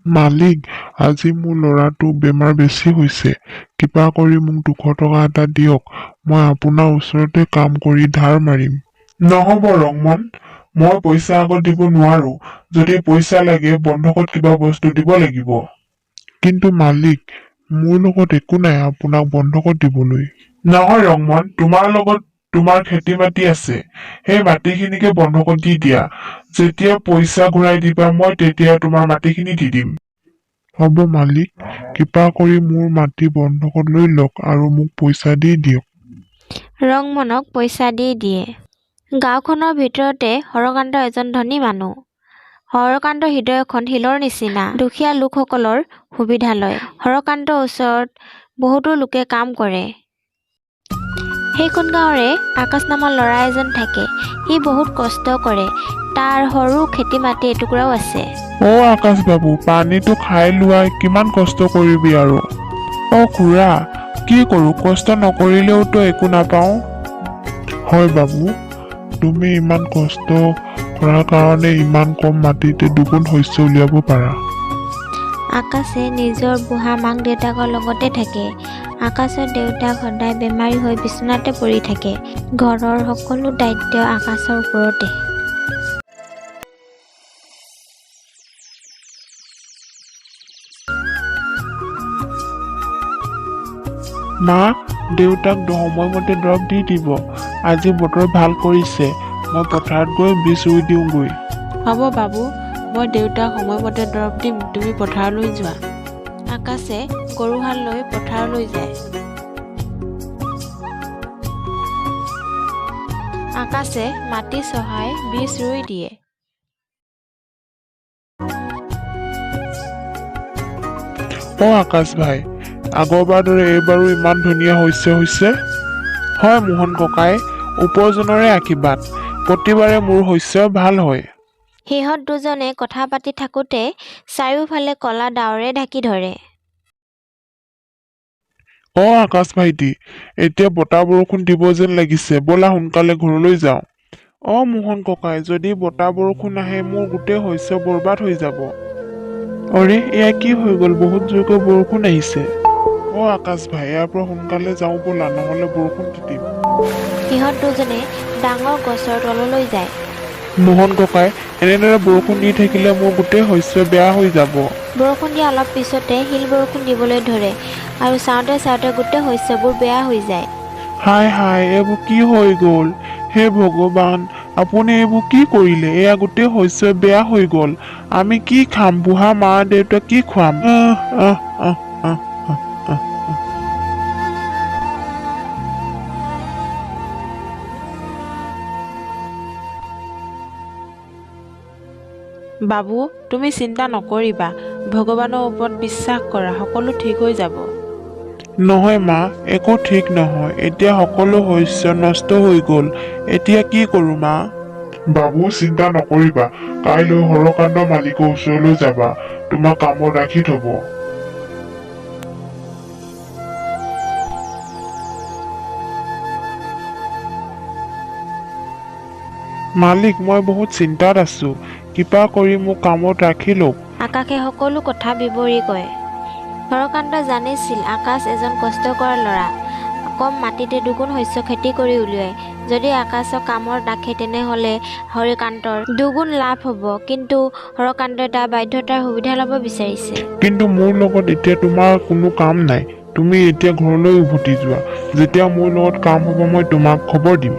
মালিক, আজি মোৰ ল'ৰাটো বেমাৰ বেছি হৈছে। কৃপা কৰি মোক 200 টকা এটা দিয়ক। মই আপোনাৰ ওচৰতে কাম কৰি ধাৰ মাৰিম। নহ'ব ৰংমন, মই পইচা আগত দিব নোৱাৰো। যদি পইচা লাগে বন্ধকত কিবা বস্তু দিব লাগিব। কিন্তু মালিক, মোৰ লগত একো নাই আপোনাক বন্ধকত দিবলৈ। নহয় ৰংমন, তোমাৰ লগত তোমাৰ খেতি মাটি আছে, সেই মাটিখিনিকে বন্ধকত দি দিয়া। যেতিয়া পইচা ঘূৰাই দিবা মই তেতিয়া তোমাৰ মাটিখিনি দি দিম। হ'ব মালিক, কৃপা কৰি মোৰ মাটি বন্ধকত লৈ লওক আৰু মোক পইচা দি দিয়ক। ৰংমনক পইচা দি দিয়ে। গাঁওখনৰ ভিতৰতে হৰকান্ত এজন ধনী মানুহ। হৰকান্তৰ হৃদয়খন শিলৰ নিচিনা। দুখীয়া লোকসকলৰ সুবিধা লয়। হৰকান্তৰ ওচৰত বহুতো লোকে কাম কৰে। সেইখন গাঁৱৰে আকাশ নামৰ ল'ৰা এজন থাকে। সি বহুত কষ্ট কৰে। তাৰ সৰু খেতি মাটি এটুকুৰাও আছে। অ আকাশ বাবু, পানীটো খাই লোৱা, কিমান কষ্ট কৰিবি আৰু। অ খুৰা, কি কৰোঁ, কষ্ট নকৰিলেওতো একো নাপাওঁ। হয় বাবু, তুমি ইমান কষ্ট কৰাৰ কাৰণে ইমান কম মাটিতে দুগুণ শস্য উলিয়াব পাৰা। আকাশে নিজৰ বুঢ়া মাক দেউতাকৰ লগতে থাকে। আকাশৰ দেউতাক সদায় বেমাৰী হৈ বিচনাতে পৰি থাকে। ঘৰৰ সকলো দায়িত্ব আকাশৰ ওপৰতে। মা, দেউতাক সময়মতে দৰৱ দি দিব। আজি বতৰ ভাল কৰিছে, মই পথাৰত গৈ বীজ ৰুই দিওঁগৈ। হ'ব বাবু, মই দেউতাক সময়মতে দৰৱ দিম, তুমি পথাৰলৈ যোৱা। আকাশে গৰুহাল লৈ পথাৰলৈ যায়। আকাশে মাটি চহাই বীজ ৰুই দিয়ে। অ আকাশ ভাই, আগৰবাৰ দৰে এইবাৰো ইমান ধুনীয়া শস্য হৈছে। হয় মোহন ককাই, ওপৰজনৰে আশীৰ্বাদ, প্ৰতিবাৰে মোৰ শস্য ভাল হয়। সিহঁত দুজনে কথা পাতি থাকোঁতে চাৰিওফালে ক'লা ডাৱৰে ঢাকি ধৰে। অ আকাশ ভাইটি, এতিয়া বতাহ বৰষুণ দিব যেন লাগিছে, ব'লা সোনকালে ঘৰলৈ যাওঁ। অ মোহন ককাই, যদি বতাহ বৰষুণ আহে মোৰ গোটেই শস্য বৰবাদ হৈ যাব। অৰে এয়া কি হৈ গ'ল, বহুত জোৰকৈ বৰষুণ আহিছে। অ আকাশ ভাই, ইয়াৰ পৰা সোনকালে যাওঁ ব'লা, নহ'লে বৰষুণ তিতিম। সিহঁত দুজনে ডাঙৰ গছৰ তললৈ যায়। মোহন ককাই, এনেদৰে বৰষুণ দি থাকিলে মোৰ গোটেই শস্য বেয়া হৈ যাব। বৰষুণ দিয়া অলপ পিছতে শিল বৰষুণ দিবলৈ ধৰে আৰু চাওঁতে চাওঁতে গোটেই শস্যবোৰ বেয়া হৈ যায়। হায় হায়, এইবোৰ কি হৈ গ'ল? হে ভগৱান, আপুনি এইবোৰ কি কৰিলে? এয়া গোটেই শস্য বেয়া হৈ গ'ল। আমি কি খাম? বুঢ়া মা দেউতাক কি খুৱাম? আহ আহ আহ আহ আহ আহ। বাবু, তুমি চিন্তা নকৰিবা, ভগৱানৰ ওপৰত বিশ্বাস কৰা, সকলো ঠিক হৈ যাব। নহয় মা, একো ঠিক নহয়। এতিয়া সকলো শস্য নষ্ট হৈ গ'ল। এতিয়া কি কৰোঁ মা? বাবু, চিন্তা নকৰিবা। কাইলৈ হৰকান্ত মালিকৰ ওচৰলৈ যাবা, তোমাক কামত ৰাখি থ'ব। মালিক, মই বহুত চিন্তাত আছো। কৃপা কৰি মোক কামত ৰাখি লওক। আকাশে সকলো কথা বিৱৰি কয়। হৰকান্ত জানিছিল আকাশ এজন কষ্ট কৰা ল'ৰা। কম মাটিতে দুগুণ শস্য খেতি কৰি উলিয়ায়। যদি আকাশক কামত ৰাখে তেনেহ'লে হৰিকান্তৰ দুগুণ লাভ হ'ব। কিন্তু হৰকান্তই তাৰ বাধ্যতাৰ সুবিধা ল'ব বিচাৰিছে। কিন্তু মোৰ লগত এতিয়া তোমাৰ কোনো কাম নাই। তুমি এতিয়া ঘৰলৈ উভতি যোৱা। যেতিয়া মোৰ লগত কাম হ'ব মই তোমাক খবৰ দিম।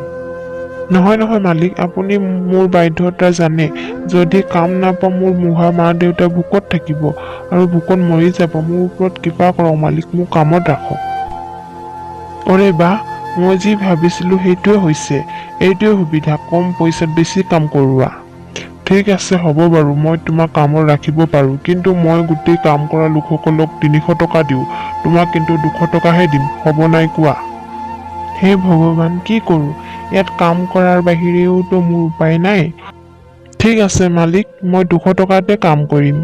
নহয় নহয় মালিক, আপুনি মোৰ বাধ্যতা জানে। যদি কাম নাপাওঁ মোৰ বুঢ়া মা দেউতা ভোকত থাকিব আৰু ভোকত মৰি যাব। মোৰ ওপৰত কৃপা কৰক মালিক, মোক কামত ৰাখক। অৰে বাহ, মই যি ভাবিছিলোঁ সেইটোৱে হৈছে। এইটোৱে সুবিধা, কম পইচাত বেছি কাম কৰোৱা। ঠিক আছে হ'ব বাৰু, মই তোমাক কামত ৰাখিব পাৰোঁ। কিন্তু মই গোটেই কাম কৰা লোকসকলক 300 টকা দিওঁ, তোমাক কিন্তু 200 টকাহে দিম, হ'ব নাই কোৱা? হে ভগৱান, কি কৰোঁ? ইয়াত কাম কৰাৰ বাহিৰেওতো মোৰ উপায় নাই। ঠিক আছে মালিক, মই 200 টকাতে কাম কৰিম।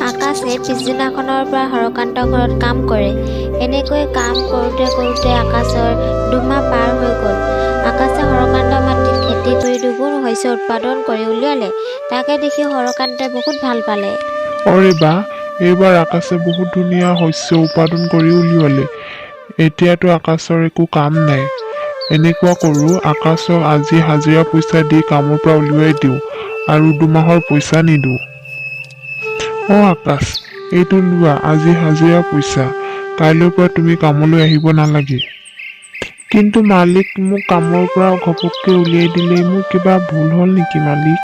আকাশে পিছদিনাখনৰ পৰা হৰকান্তৰ ঘৰত কাম কৰে। এনেকৈ কাম কৰোঁতে কৰোঁতে আকাশৰ 2 মাহ পাৰ হৈ গ'ল। আকাশে হৰকান্তৰ মাটিত খেতি কৰি দুগুণ শস্য উৎপাদন কৰি উলিয়ালে। তাকে দেখি হৰকান্তই বহুত ভাল পালে। অৰে বা, এইবাৰ আকাশে বহুত ধুনীয়া শস্য উৎপাদন কৰি উলিয়ালে। এতিয়াতো আকাশৰ একো কাম নাই। এনেকুৱা কৰোঁ, আকাশক আজি হাজিৰা পইচা দি কামৰ পৰা উলিয়াই দিওঁ আৰু 2 মাহৰ পইচা নিদিওঁ। অ' আকাশ, এইটো লোৱা আজি হাজিৰা পইচা। কাইলৈৰ পৰা তুমি কামলৈ আহিব নালাগে। কিন্তু মালিক, মোক কামৰ পৰা ঘপককৈ উলিয়াই দিলে, মোৰ কিবা ভুল হ'ল নেকি মালিক?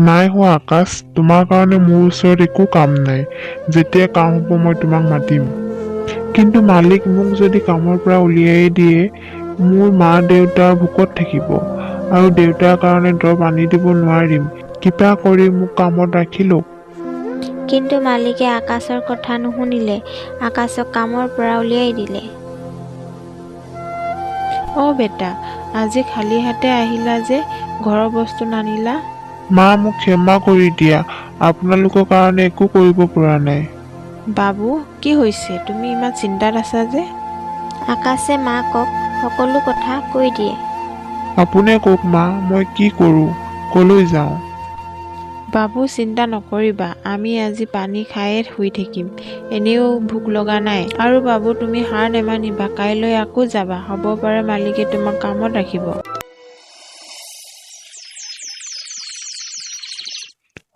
নাই হোৱা আকাশ, তোমাৰ কাৰণে মোৰ ওচৰত একো কাম নাই। যেতিয়া কাম হ'ব মই তোমাক মাতিম। কিন্তু মালিক, মোক যদি কামৰ পৰা উলিয়াই দিয়ে, মোৰ মা দেউতা ভোকত থাকিব আৰু দেউতাৰ কাৰণে দৰৱ আনি দিব নোৱাৰিম। কৃপা কৰি মোক কামত ৰাখি লওক। কিন্তু মালিকে আকাশৰ কথা নুশুনিলে। আকাশক কামৰ পৰা উলিয়াই দিলে। অ' বেটা, আজি খালী হাতে আহিলা যে, ঘৰৰ বস্তু নানিলা? মা, মোক ক্ষমা কৰি দিয়া, আপোনালোকৰ কাৰণে একো কৰিব পৰা নাই। বাবু, কি হৈছে? তুমি ইমান চিন্তাত আছা যে? আকাশে মাকক সকলো কথা কৈ দিয়ে। আপুনিয়ে কওক মা, মই কি কৰোঁ, কলৈ যাওঁ? বাবু, চিন্তা নকৰিবা, আমি আজি পানী খায়ে শুই থাকিম, এনেও ভোক লগা নাই। আৰু বাবু, তুমি হাৰ নেমানিবা, কাইলৈ আকৌ যাবা, হ'ব পাৰে মালিকে তোমাক কামত ৰাখিব।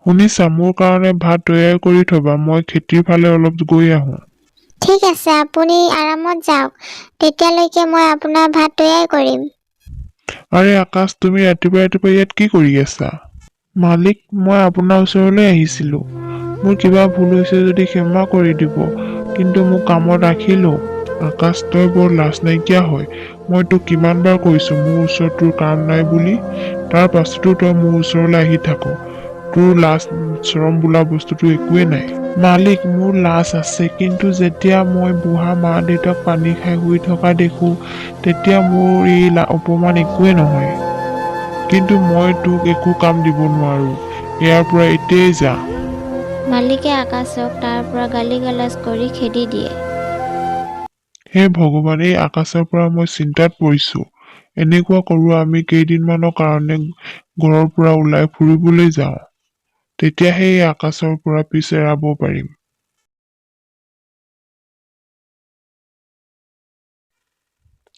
শুনিছা, মোৰ কাৰণে ভাত তৈয়াৰ কৰি থবা, মই খেতিৰ ফালে অলপ গৈ আহোঁ। ঠিক আছে, আপুনি আৰামত যাওক, তেতিয়ালৈকে মই আপোনাৰ ভাত তৈয়াৰ কৰিম। আৰে আকাশ, তুমি ৰাতিপুৱা ৰাতিপুৱা ইয়াত কি কৰি আছা? মালিক, মই আপোনাৰ ওচৰলৈ আহিছিলোঁ। মোৰ কিবা ভুল হৈছে যদি ক্ষমা কৰি দিব, কিন্তু মোক কামত ৰাখি লওক। আকাশ, তই বৰ লাজ নাইকিয়া হয়। মই তোক কিমানবাৰ কৈছোঁ মোৰ ওচৰত তোৰ কাম নাই বুলি, তাৰ পাছতো তই মোৰ ওচৰলৈ আহি থাক। তোৰ লাজ চৰম বোলা বস্তুটো একোৱেই নাই। মালিক, মোৰ লাজ আছে, কিন্তু যেতিয়া মই বুঢ়া মা দেউতাক পানী খাই শুই থকা দেখোঁ, তেতিয়া মোৰ এই অপমান একোৱেই নহয়। কিন্তু মই তোক একো কাম দিব নোৱাৰোঁ, ইয়াৰ পৰা এতিয়াই যা। মালিকে আকাশক তাৰ পৰা গালি গালাজ কৰি খেদি দিয়ে। হে ভগৱান, এই আকাশৰ পৰা মই চিন্তাত পৰিছোঁ। এনেকুৱা কৰোঁ, আমি কেইদিনমানৰ কাৰণে ঘৰৰ পৰা ওলাই ফুৰিবলৈ যাওঁ, তেতিয়াহে এই আকাশৰ পৰা পিছ এৰাব পাৰিম।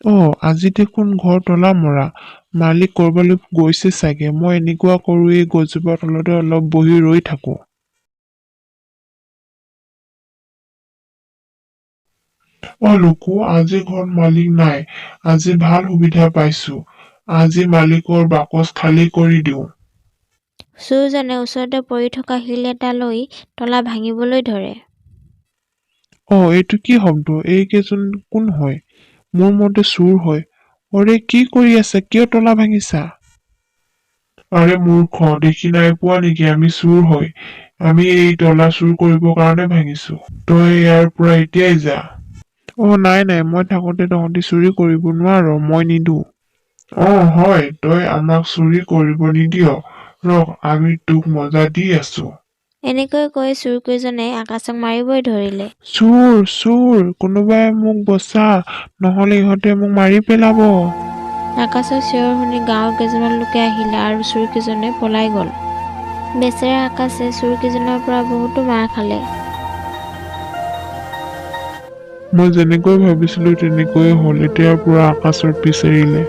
অ', আজি দেখোন ঘৰ তলা মৰা, মালিক ক'ৰবালৈ গৈছে চাগে। মই এনেকুৱা কৰোঁ, এই গছজোপাৰ তলতে অলপ বহি ৰৈ থাকোঁ। অ' লুকু, আজি ঘৰত মালিক নাই, আজি ভাল সুবিধা পাইছোঁ। আজি মালিকৰ বাকচ খালী কৰি দিওঁ। চোৰজনে ওচৰতে পৰি থকা শিল এটা লৈ তলা ভাঙিবলৈ ধৰে। অ', এইটো কি শব্দ? এইকেইজন কোন হয়? মোৰ মতে চোৰ হয়। অৰে, কি কৰি আছা? কিয় তলা ভাঙিছা? আৰে মূৰ্খ, দেখি নাই পোৱা নেকি আমি চোৰ হয়। আমি এই তলা চুৰ কৰিবৰ কাৰণে ভাঙিছো। তই ইয়াৰ পৰা এতিয়াই যা। অ' নাই নাই, মই থাকোঁতে তহঁতি চুৰি কৰিব নোৱাৰ, মই নিদিওঁ। অ' হয়, তই আমাক চুৰি কৰিব নিদিয়। ৰহ, আমি তোক মজা দি আছো। এনেকৈ কৈ চোৰকেইজনে আকাশক মাৰিবই ধৰিলে। চোৰ, চোৰ, কোনোবাই মোক বচা, নহ'লে ইহঁতে মোক মাৰি পেলাব। আকাশৰ চিঞৰ শুনি গাঁৱৰ কেইজনমান লোকে আহিলে আৰু চোৰকেইজনে পলাই গ'ল। বেচেৰা আকাশে চোৰকেইজনৰ পৰা বহুতো মাৰ খালে। মই যেনেকৈ ভাবিছিলো তেনেকৈয়ে হ'ল। এতিয়াৰ পৰা আকাশৰ পিছ এৰিলে।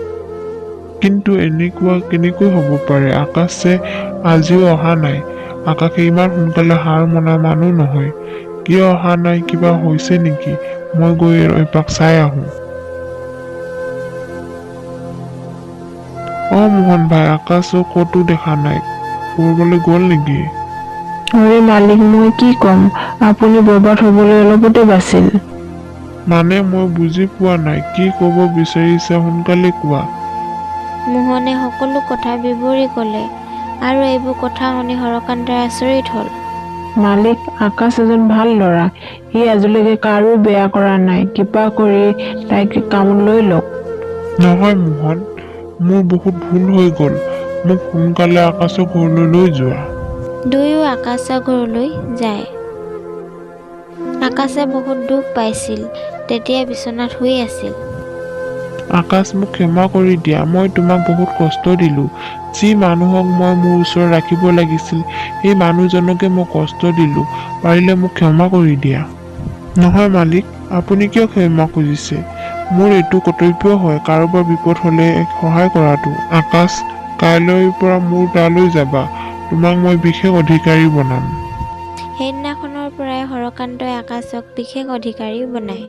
কিন্তু এনেকুৱা কেনেকৈ হ'ব পাৰে? আকাশে আজিও অহা নাই। আকাশে ইমান সোনকালে হাৰ মনা মানুহ নহয়। কিয় অহা নাই, কিবা হৈছে নেকি? মই গৈ এপাক চাই আহোঁ। অ' মোহন ভাই, আকাশক ক'তো দেখা নাই, ক'ৰবালৈ গ'ল নেকি? অৰে মালিক, মই কি ক'ম, আপুনি বৰবাদ হ'বলৈ অলপতে বাচিল। মানে মই বুজি পোৱা নাই, কি ক'ব বিচাৰিছা সোনকালে কোৱা। মোহনে সকলো কথা বিৱৰি ক'লে আৰু এইবোৰ কথা শুনি হৰকান্তই আচৰিত হ'ল। মালিক, আকাশ এজন ভাল ল'ৰা, সি আজিলৈকে কাৰো বেয়া কৰা নাই, কৃপা কৰি তাইক কামত লৈ লওক। নহয় মোহন, মোৰ বহুত ভুল হৈ গ'ল, মোক সোনকালে আকাশৰ ঘৰলৈ লৈ যোৱা। দুয়ো আকাশৰ ঘৰলৈ যায়। আকাশে বহুত দুখ পাইছিল, তেতিয়া বিচনাত শুই আছিল। আকাশ, মোক ক্ষমা কৰি দিয়া, মই তোমাক বহুত কষ্ট দিলোঁ। যি মানুহক মই মোৰ ওচৰত ৰাখিব লাগিছিল, সেই মানুহজনকে মই কষ্ট দিলোঁ। পাৰিলে মোক ক্ষমা কৰি দিয়া। নহয় মালিক, আপুনি কিয় ক্ষমা খুজিছে? মোৰ এইটো কৰ্তব্য হয়, কাৰোবাৰ বিপদ হ'লে সহায় কৰাটো। আকাশ, কাইলৈৰ পৰা মোৰ তালৈ যাবা, তোমাক মই বিশেষ অধিকাৰী বনাম। সেইদিনাখনৰ পৰাই হৰকান্তই আকাশক বিশেষ অধিকাৰী বনায়।